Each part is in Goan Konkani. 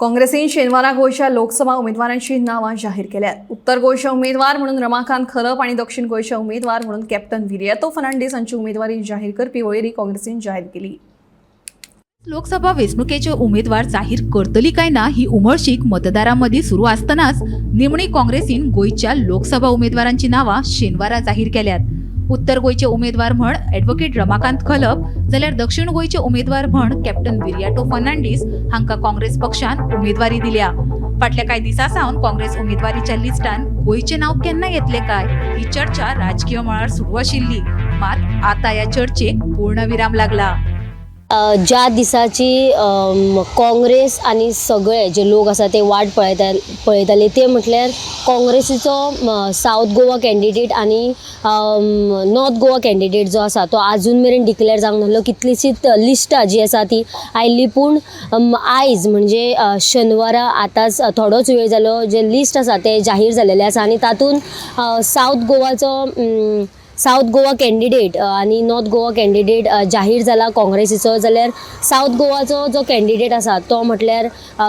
काँग्रेसीन शेनवारा गोंयच्या लोकसभा उमेदवारांची नावां जाहीर केल्यात. उत्तर गोंयचे उमेदवार म्हणून रमाकांत खलप आनी दक्षिण गोंयचे उमेदवार म्हणून कॅप्टन विरियातो फर्नांडीस हांची उमेदवारी जाहीर करपी वळेरी काँग्रेसीन जाहीर केली. लोकसभा वेंचणुकेचे उमेदवार जाहीर करतली काय ना ही उमळशीक मतदारां मदीं सुरू आसतनाच निमणी काँग्रेसीन गोंयच्या लोकसभा उमेदवारांची नांवां शेनवारा जाहीर केल्यात. उत्तर गोंयचे उमेदवार म्हण ॲडव्होकेट रमाकांत खलप जाल्यार दक्षिण गोंयचे उमेदवार म्हण कॅप्टन विरियाटो फर्नांडीस हांकां काँग्रेस पक्षान उमेदवारी दिल्या. फाटल्या कांय दिसां सावन काँग्रेस उमेदवारीच्या लिस्टान गोंयचें नांव केन्ना येतलें काय ही चर्चा राजकीय मळार सुरू आशिल्ली. मात आतां ह्या चर्चेक पूर्णविराम लागला. ज्या दिसाची काँग्रेस आनी सगळे जे लोक आसा ते वाट पळयताले ते म्हटल्यार काँग्रेसीचो सावथ गोवा कॅन्डिडेट आनी नॉर्थ गोवा कॅन्डिडेट जो आसा तो आजून मेरेन डिक्लेअर जावंक नासलो. कितलीशींच लिस्टां जी आसा ती आयिल्ली, पूण आयज म्हणजे शेनवारा आतांच थोडोच वेळ जालो जे लिस्ट आसा ते जाहीर जालेले आसा आनी तातूंत सावथ गोवा कॅन्डिडेट आनी नॉर्थ गोवा कॅन्डिडेट जाहीर जाला काँग्रेसीचो. जाल्यार सावथ गोवाचो जो कॅन्डिडेट आसा तो म्हटल्यार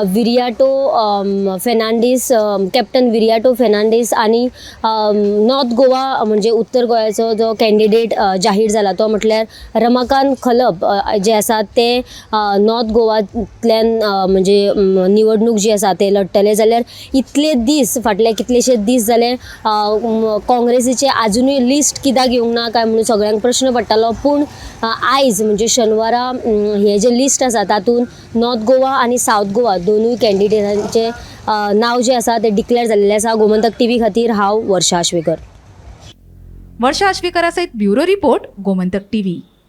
विरियाटो फेर्नांडीस, कॅप्टन विरियाटो फेर्नांडीस आनी नॉर्थ गोवा म्हणजे उत्तर गोंयाचो जो कॅन्डिडेट जाहीर जाला तो म्हटल्यार रमाकांत खलप जे आसा ते नॉर्थ गोवांतल्यान म्हणजे निवडणूक जी आसा ते लढटले. जाल्यार इतले दीस, फाटले कितलेशे दीस जाले काँग्रेसीचे आजुनूय लिस्ट कित्याक येवंक ना काय म्हणून सगळ्यांक प्रश्न पडटालो, पूण आयज म्हणजे शेनवारा हे जे लिस्ट आसा तातूंत नॉर्थ गोवा आनी सावथ गोवा दोनूय कॅन्डिडेटांचे नांव जे आसा ते डिक्लेअर जाल्लें आसा. गोमंतक टीव्ही खातीर हांव वर्षा आश्वेकर. वर्षा आश्वेकरा सयत ब्युरो रिपोर्ट, गोमंतक टीव्ही.